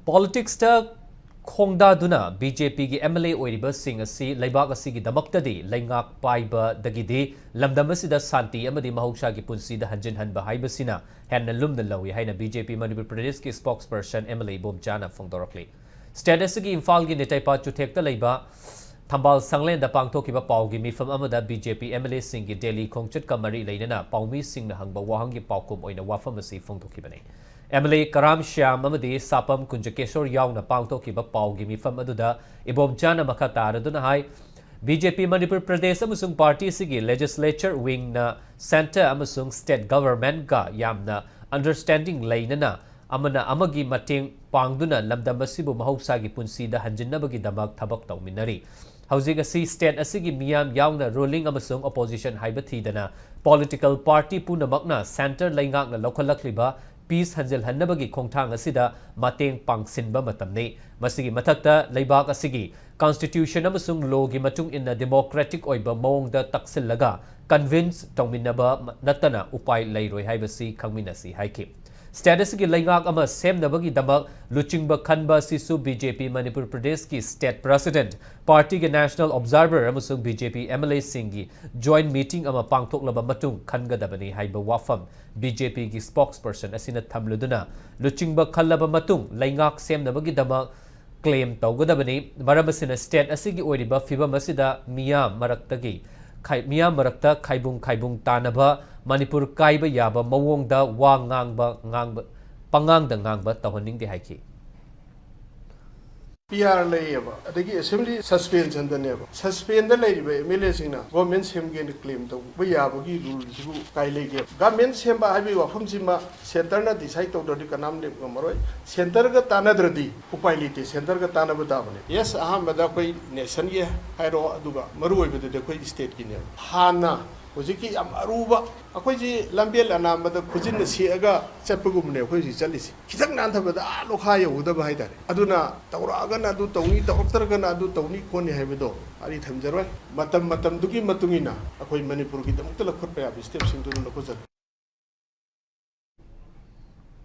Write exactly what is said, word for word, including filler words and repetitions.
ꯄꯣꯂꯤꯇꯤꯛꯁꯇ ꯈꯣꯡꯗꯥꯗꯨꯅ B J ꯄꯤꯒꯤ M L ꯑꯦ ꯑꯣꯏꯔꯤꯕꯁꯤꯡ ꯑꯁꯤ ꯂꯩꯕꯥꯛ ꯑꯁꯤꯒꯤꯗꯃꯛꯇꯗꯤ ꯂꯩꯉꯥꯛ ꯄꯥꯏꯕꯗꯒꯤꯗꯤ ꯂꯝꯗꯝ ꯑꯁꯤꯗ ꯁꯥꯟꯇꯤ ꯑꯃꯗꯤ ꯃꯍꯧꯁꯥꯒꯤ ꯄꯨꯟꯁꯤꯗ ꯍꯟꯖꯤꯟꯍꯟꯕ ꯍꯥꯏꯕꯁꯤꯅ ꯍꯦꯟꯅ ꯂꯨꯝꯅ ꯂꯧꯏ ꯍꯥꯏꯅ ꯕꯤ ꯖꯦ ꯄꯤ ꯃꯅꯤꯄꯨꯔ ꯄ꯭ꯔꯗꯦꯁꯀꯤ ꯁ꯭ꯄꯣꯛꯁꯄꯔꯁꯟ ꯑꯦꯝ ꯑꯦꯜ ꯑꯦ ꯏꯕꯣꯝꯆꯥꯅ ꯐꯣꯡꯗꯣꯔꯛꯂꯤ꯫ ꯁ꯭ꯇꯦꯠ ꯑꯁꯤꯒꯤ ꯏꯝꯐꯥꯜꯒꯤ ꯅꯤꯇꯩꯄꯥ ꯆꯨꯊꯦꯛꯇ ꯂꯩꯕ ꯊꯝꯕꯥꯜ ꯁꯪꯂꯦꯟꯗ ꯄꯥꯡꯊꯣꯛꯈꯤꯕ ꯄꯥꯎꯒꯤ ꯃꯤꯐꯝ ꯑꯃꯗ B J P M L ꯑꯦꯁꯤꯡꯒꯤ ꯗꯦꯜꯂꯤ ꯈꯣꯡꯆꯠꯀ ꯃꯔꯤ ꯂꯩꯅꯅ ꯄꯥꯎꯃꯤꯁꯤꯡꯅ ꯍꯪꯕ ꯋꯥꯍꯪꯒꯤ ꯄꯥꯎꯈꯨꯝ ꯑꯣꯏꯅ ꯋꯥꯐꯝ ꯑꯁꯤ ꯐꯣꯡꯗꯣꯛꯈꯤꯕꯅꯤ꯫ M L A Karam Shyam ꯑꯃꯗꯤ ꯁꯥꯄꯝ ꯀꯨꯟꯖꯀꯦꯁꯣꯔ ꯌꯥꯎꯅ ꯄꯥꯡꯊꯣꯛꯈꯤꯕ ꯄꯥꯎꯒꯤ ꯃꯤꯐꯝ ꯑꯗꯨꯗ ꯏꯕꯣꯝꯆꯥꯅ ꯃꯈꯥ ꯇꯥꯔꯗꯨꯅ ꯍꯥꯏ, B J P Manipur Pradesh ꯑꯃꯁꯨꯡ ꯄꯥꯔꯇꯤ ꯑꯁꯤꯒꯤ ꯂꯦꯖꯤꯁꯂꯦꯆꯔ ꯋꯤꯡꯅ ꯁꯦꯟꯇꯔ ꯑꯃꯁꯨꯡ ꯁ꯭ꯇꯦꯠ ꯒꯚꯔꯟꯃꯦꯟꯠꯀ ꯌꯥꯝꯅ ꯑꯟꯗꯔꯁ꯭ꯇꯦꯟꯗꯤꯡ ꯂꯩꯅꯅ ꯑꯃꯅ ꯑꯃꯒꯤ ꯃꯇꯦꯡ ꯄꯥꯡꯗꯨꯅ ꯂꯝꯗꯝ ꯑꯁꯤꯕꯨ ꯃꯍꯧꯁꯥꯒꯤ ꯄꯨꯟꯁꯤꯗ ꯍꯟꯖꯤꯟꯅꯕꯒꯤꯗꯃꯛ ꯊꯕꯛ ꯇꯧꯃꯤꯟꯅꯔꯤ꯫ ꯍꯧꯖꯤꯛ ꯑꯁꯤ ꯁ꯭ꯇꯦꯠ ꯑꯁꯤꯒꯤ ꯃꯤꯌꯥꯝ ꯌꯥꯎꯅ ꯔꯨꯂꯤꯡ ꯑꯃꯁꯨꯡ ꯑꯣꯄꯣꯖꯤꯁꯟ ꯍꯥꯏꯕ ꯊꯤꯗꯅ ꯄꯣꯂꯤꯇꯤꯀꯦꯜ ꯄꯥꯔꯇꯤ ꯄꯨꯝꯅꯃꯛꯅ ꯁꯦꯟꯇꯔ ꯂꯩꯉꯥꯛꯅ ꯂꯧꯈꯠꯂꯛꯂꯤꯕ ꯄꯤꯁ ꯍꯟꯖꯤꯜꯍꯟꯅꯕꯒꯤ ꯈꯣꯡꯊꯥꯡ ꯑꯁꯤꯗ ꯃꯇꯦꯡ ꯄꯥꯡꯁꯤꯟꯕ ꯃꯇꯝꯅꯤ꯫ ꯃꯁꯤꯒꯤ ꯃꯊꯛꯇ ꯂꯩꯕꯥꯛ ꯑꯁꯤꯒꯤ ꯀꯟꯁꯇꯤꯇ꯭ꯌꯨꯁꯟ ꯑꯃꯁꯨꯡ ꯂꯣꯒꯤ ꯃꯇꯨꯡ ꯏꯟꯅ ꯗꯦꯃꯣꯀ꯭ꯔꯦꯇꯤꯛ ꯑꯣꯏꯕ ꯃꯑꯣꯡꯗ ꯇꯛꯁꯤꯜꯂꯒ ꯀꯟꯚꯤꯟꯁ ꯇꯧꯃꯤꯟꯅꯕ ꯅꯠꯇꯅ ꯎꯄꯥꯏ ꯂꯩꯔꯣꯏ ꯍꯥꯏꯕꯁꯤ ꯈꯪꯃꯤꯟꯅꯁꯤ ꯍꯥꯏꯈꯤ꯫ ꯁ꯭ꯇꯦꯠ ꯑꯁꯤꯒꯤ ꯂꯩꯉꯥꯛ ꯑꯃ ꯁꯦꯝꯅꯕꯒꯤꯗꯃꯛ ꯂꯨꯆꯤꯡꯕ ꯈꯟꯕ ꯑꯁꯤꯁꯨ ꯕꯤ ꯖꯦ ꯄꯤ ꯃꯅꯤꯄꯨꯔ ꯄ꯭ꯔꯗꯦꯁꯀꯤ ꯁ꯭ꯇꯦꯠ ꯄ꯭ꯔꯦꯁꯤꯗꯦꯟꯠ, ꯄꯥꯔꯇꯤꯒꯤ ꯅꯦꯁꯅꯦꯜ ꯑꯣꯕꯖꯥꯔꯚꯔ ꯑꯃꯁꯨꯡ B J P M L ꯑꯦꯁꯤꯡꯒꯤ ꯖꯣꯏꯟꯠ ꯃꯤꯇꯤꯡ ꯑꯃ ꯄꯥꯡꯊꯣꯛꯂꯕ ꯃꯇꯨꯡ ꯈꯟꯒꯗꯕꯅꯤ ꯍꯥꯏꯕ ꯋꯥꯐꯝ ꯕꯤ ꯖꯦ ꯄꯤꯒꯤ ꯁ꯭ꯄꯣꯛꯁꯄꯔꯁꯟ ꯑꯁꯤꯅ ꯊꯝꯂꯗꯨꯅ, ꯂꯨꯆꯤꯡꯕ ꯈꯜꯂꯕ ꯃꯇꯨꯡ ꯂꯩꯉꯥꯛ ꯁꯦꯝꯅꯕꯒꯤꯗꯃꯛ ꯀ꯭ꯂꯦꯝ ꯇꯧꯒꯗꯕꯅꯤ꯫ ꯃꯔꯝ ꯑꯁꯤꯅ ꯁ꯭ꯇꯦꯠ ꯑꯁꯤꯒꯤ ꯑꯣꯏꯔꯤꯕ ꯐꯤꯚꯝ ꯑꯁꯤꯗ ꯃꯤꯌꯥꯝ ꯃꯔꯛꯇꯒꯤ ꯈꯥꯏ-, ꯃꯤꯌꯥꯝ ꯃꯔꯛꯇ ꯈꯥꯏꯕꯨꯡ ꯈꯥꯏꯕꯨꯡ ꯇꯥꯅꯕ, ꯃꯅꯤꯄꯨꯔ ꯀꯥꯏꯕ ꯌꯥꯕ ꯃꯑꯣꯡꯗ ꯋꯥ ꯉꯥꯡꯕ, ꯉꯥꯡꯕ, ꯄꯉꯥꯡꯗ ꯉꯥꯡꯕ ꯇꯧꯍꯟꯅꯤꯡꯗꯦ ꯍꯥꯏꯈꯤ꯫ ꯄꯤ ꯑꯥꯔ ꯂꯩꯌꯦꯕ, ꯑꯗꯒꯤ ꯑꯦꯁꯦꯝꯕ꯭ꯂꯤ ꯁꯁꯄꯦꯟꯁꯟꯗꯅꯦꯕ꯫ ꯁꯁꯄꯦꯟꯗ ꯂꯩꯔꯤꯕ ꯑꯦꯝ ꯑꯦꯜ ꯑꯦꯁꯤꯡꯅ ꯒꯣꯔꯃꯦꯟ ꯁꯦꯝꯒꯦꯅ ꯀ꯭ꯂꯦꯝ ꯇꯧꯕ ꯌꯥꯕꯒꯤ ꯔꯨꯜꯁꯤꯕꯨ ꯀꯥꯏ ꯂꯩꯒꯦ? ꯒꯣꯔꯃꯦꯟ ꯁꯦꯝꯕ ꯍꯥꯏꯕꯒꯤ ꯋꯥꯐꯝꯁꯤꯃ ꯁꯦꯟꯇꯔꯅ ꯗꯤꯁꯥꯏꯗ ꯇꯧꯗ꯭ꯔꯗꯤ ꯀꯅꯥꯝ ꯂꯦꯞ ꯉꯝꯃꯔꯣꯏ꯫ ꯁꯦꯟꯇꯔꯒ ꯇꯥꯟꯅꯗ꯭ꯔꯗꯤ ꯎꯄꯥꯏ ꯂꯩꯇꯦ, ꯁꯦꯟꯇꯔꯒ ꯇꯥꯟꯅꯕ ꯇꯥꯕꯅꯦ꯫ ꯌꯦꯁ, ꯑꯍꯥꯟꯕꯗ ꯑꯩꯈꯣꯏ ꯅꯦꯁꯟꯒꯤ ꯍꯥꯏꯔꯣ, ꯑꯗꯨꯒ ꯃꯔꯨ ꯑꯣꯏꯕꯗꯗꯤ ꯑꯩꯈꯣꯏ ꯁ꯭ꯇꯦꯠꯀꯤꯅꯦꯕ꯫ ꯍꯥꯟꯅ ꯍꯧꯖꯤꯛꯀꯤ ꯌꯥꯝ ꯑꯔꯨꯕ, ꯑꯩꯈꯣꯏꯁꯤ ꯂꯝꯕꯦꯜ ꯑꯅꯥꯝꯕꯗ ꯈꯨꯖꯤꯟꯅ ꯁꯦꯛꯑꯒ ꯆꯠꯄꯒꯨꯝꯕꯅꯦ ꯑꯩꯈꯣꯏ ꯍꯧꯖꯤꯛ ꯆꯠꯂꯤꯁꯤ꯫ ꯈꯤꯇꯪ ꯅꯥꯟꯊꯕꯗ ꯑꯥ ꯂꯣꯈꯥ ꯌꯧꯒꯗꯕ ꯍꯥꯏꯇꯥꯔꯦ꯫ ꯑꯗꯨꯅ ꯇꯧꯔꯛꯑꯒꯅ ꯑꯗꯨ ꯇꯧꯅꯤ, ꯇꯧꯔꯛꯇ꯭ꯔꯒꯅ ꯑꯗꯨ ꯇꯧꯅꯤ ꯈꯣꯠꯅꯤ ꯍꯥꯏꯕꯗꯣ ꯑꯩ ꯊꯝꯖꯔꯣꯏ꯫ ꯃꯇꯝ ꯃꯇꯝꯗꯨꯒꯤ ꯃꯇꯨꯡ ꯏꯟꯅ ꯑꯩꯈꯣꯏ ꯃꯅꯤꯄꯨꯔꯒꯤꯗꯃꯛꯇ ꯂꯧꯈꯠꯄ ꯌꯥꯕ ꯁ꯭ꯇꯦꯞꯁꯤꯡꯗꯨ ꯑꯗꯨꯝ ꯂꯧꯈꯠꯆꯔꯛꯀꯦ꯫